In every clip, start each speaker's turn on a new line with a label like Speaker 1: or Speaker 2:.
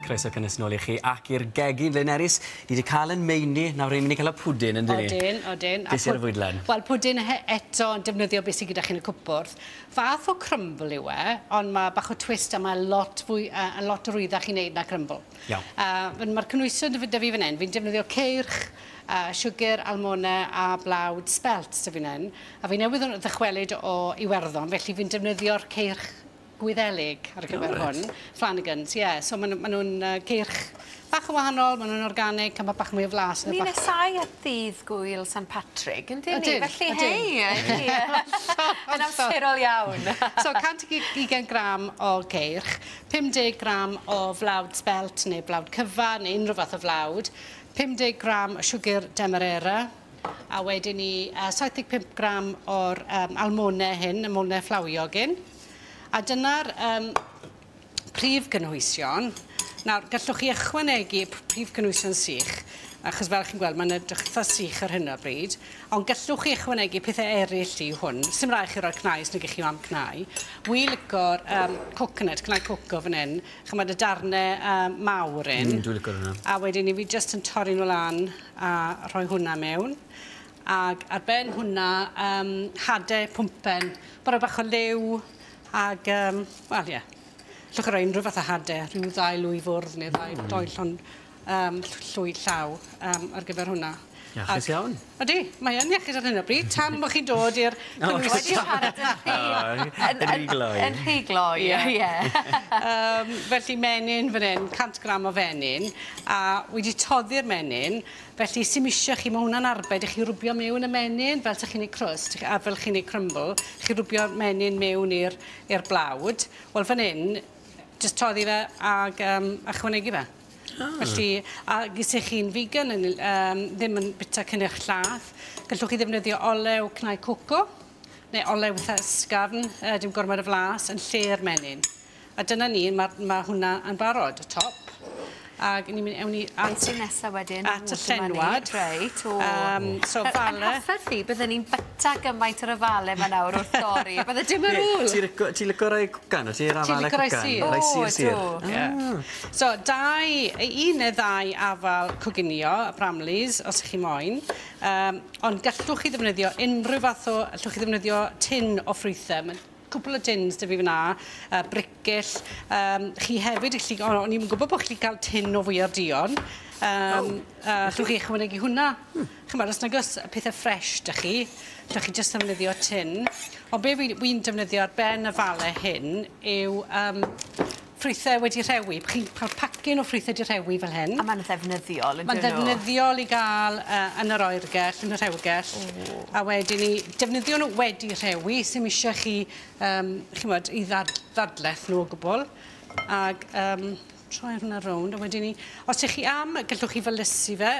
Speaker 1: Croeso cynnes nôl i chi ac i'r gegin le Nerys, ni wedi cael yn meini, nawr ni'n mynd i cael y pwdin, yn dyn ni?
Speaker 2: Odyn, odyn.
Speaker 1: Beth sy'n ar y fwydlen?
Speaker 2: Wel, pwdin eto yn defnyddio beth sydd gyda chi'n y cwpwrdd. Fath o crumble yw e, ond mae bach o twist a mae lot fwy, lot o rwyddach i wneud na crumble.
Speaker 1: Iawn.
Speaker 2: Mae'r cynwysion 'da fi fan hyn, fi'n defnyddio ceirch, siwgr, almone a blawd spelt 'da fi'n hyn. A fi newydd ddychwelyd o Iwerddon, felly fi'n defnyddio'r ceirch Gwyddelig ar gyfer hwn. Flanagan's, ie. Yeah. So maen nhw'n ceirch bach yn wahanol, maen nhw'n organic, a mae bach mwy o flas.
Speaker 3: Ni'n nesau at ddydd gwyl San Patrick, yn dyn ni? Felly, hei, yn amserol iawn.
Speaker 2: So, 120 gram o geirch, 50 gram o flawd spelt neu blawd cyfa neu unrhyw fath o flawd, 50 gram o siwgr demerara, a wedyn ni 75 gram o'r almone hyn, almone fflawiog hyn. A dyna'r prif gynhwysion. Nawr, gallwch chi ychwanegu prif gynhwysion sych, achos fel chi'n gweld, mae'n edrych eitha sych ar hyn o bryd, ond gallwch chi ychwanegu pethau eraill i hwn. Sim rhaid chi roi cnau, os nag ych chi am cnau. Wi licor coconut, cnau coco fan hyn, chymod y darnau mawr un.
Speaker 1: Dwi'n licor hwnna.
Speaker 2: A wedyn ni fi jyst yn torri nhw lan a rhoi hwnna mewn. Ac ar ben hwnna, hadau pwmpen, bod bach o liw, ag, wel, ie, allwch chi roi unrhyw fath o hadau, rhyw ddau lwy fwrdd neu ddau doi llond llwy llaw ar gyfer hwnna.
Speaker 1: Iachus iawn.
Speaker 2: Ydy, mae yn iachus ar hyn o bryd, tan bod chi'n dod i'r
Speaker 3: Wedi siarad yn
Speaker 1: rhy gloi.
Speaker 3: Yn rhy gloi, ie.
Speaker 2: Felly menyn fan hyn, 100 gram o fenyn, a wedi toddi'r menyn, felly sy'm eisiau chi, mae hwnna'n arbed i chi rwbio mewn y menyn, fel sa chi'n neud crust, a fel chi'n neud crumble, chi rwbio menyn mewn i'r blawd. Wel fan hyn, jyst toddi fe ag ychwanegu fe. Felly, a os ych chi'n vegan, ddim yn bita cynnyrch llath, gallwch chi ddefnyddio olew cnau coco, neu olew eitha ysgafn, dim gormod o flas, yn lle'r menyn. A dyna ni, mae hwnna yn barod, y top. Ac ni'n mynd, ewn ni
Speaker 3: at, nesa wedyn,
Speaker 2: at y llenwad.
Speaker 3: Reit, o.
Speaker 2: So, fale.
Speaker 3: Yn hoffer fi, byddwn ni'n byta gymaint o'r afale yma nawr wrth dorri. Bydde dim ar ôl.
Speaker 1: Ti'n licio rai cwcan? Ti'n afale
Speaker 2: licio rai
Speaker 1: cwcan?
Speaker 2: sur?
Speaker 1: Rai sur, sur.
Speaker 2: So, un neu ddau afal coginio, Bramleys, os ych chi moyn. Ond gallwch chi ddefnyddio unrhyw fath o... Allwch chi ddefnyddio tin o ffrwythau. Cwpl o tins 'da fi fan'na, bricyll. Chi hefyd, o'n i'n gwybod bod chi'n cael tin o fwyar duon. Allwch chi ychwanegu hwnna. Chimod, os nag oes pethau ffres 'da chi, allwch chi jyst ddefnyddio tin. Ond be wi'n defnyddio ar ben y fale hyn yw ffrwythau wedi rhewi. Chi'n cael pacyn o ffrwythau wedi rhewi fel hyn.
Speaker 3: A mae'n ddefnyddiol, yn
Speaker 2: Mae'n ddefnyddiol i gael yn yr oergell, yn y rhewgell. A wedyn ni defnyddio nhw wedi rhewi, sy'm eisiau chi, chimod, i ddadleth nhw o gwbl. Ag troi hwnna rownd, a wedyn ni, os ych chi am, gallwch chi felysu fe.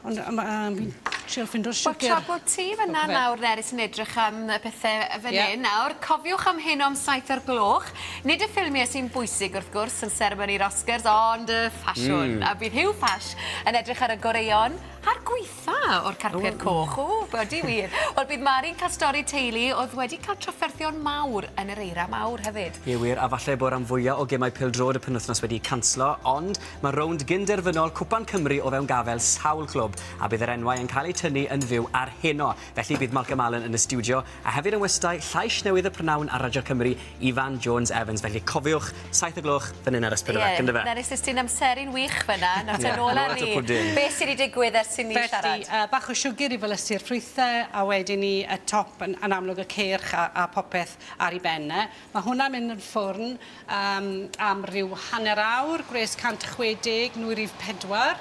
Speaker 2: Ond fi'n trial ffindo'r siwgr.
Speaker 3: Wel, tra bod ti fan'na nawr, Nerys, yn edrych am y pethau fan hyn nawr, cofiwch am hyn om 7 o'r gloch. Nid y ffilmiau sy'n bwysig, wrth gwrs, yn seremoni'r Oscars, ond y ffasiwn. A bydd Huw Ffash yn edrych ar y goreuon a'r gweitha o'r carped coch. O, byddi wir. Wel, bydd Mari'n cael stori teulu oedd wedi cael trafferthion mawr yn yr eira mawr hefyd.
Speaker 1: Ie wir, a falle bod rhan fwyaf o gemau pêl-droed y penwythnos wedi canslo, ond mae rownd gynderfynol Cwpan Cymru o fewn gafel sawl clwb, a bydd yr enwau yn cael eu tynnu yn fyw ar heno. Felly bydd Malcolm Allen yn y stiwdio, a hefyd yn westai llais newydd y prynawn ar Radio Cymru, Ifan Jones Evans. Felly cofiwch, 7 o'r gloch, fan hyn ar S4C, yndyfe?
Speaker 3: Ie, Nerys, ti'n amseru'n wych fan'na, nawr te nôl â ni. Beth sydd wedi digwydd ers i ni siarad?
Speaker 2: Felly, bach o siwgr i felysu'r ffrwythau, a wedyn ni y top yn amlwg y ceirch a popeth ar ei benne. Mae hwnna'n mynd yn ffwrn am ryw hanner awr, gwres 160, nwy rhif 4.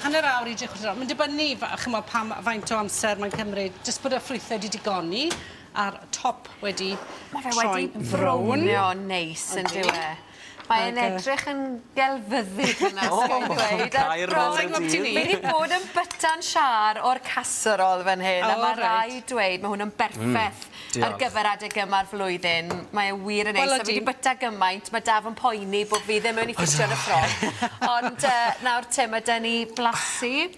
Speaker 2: Hanner awr i 3/4 awr. Mae'n dibynnu, chimod, pam faint o amser mae'n cymryd, jyst bod y ffrwythau wedi digoni a'r top wedi troi'n frown.
Speaker 3: Mae fe wedi neis, yn dyw e. Mae'n edrych yn gelfyddyd yna, sgan dweud. Fi wedi bod yn byta'n siar o'r casserole fan hyn, a mae rhaid dweud, mae hwn yn berffaith ar gyfer adeg yma'r flwyddyn. Mae e wir yn neis. A fi wedi byta gymaint, mae Daf yn poeni bod fi ddim yn ei ffitio yn y ffrog. Ond nawr te, mae 'da ni blasu.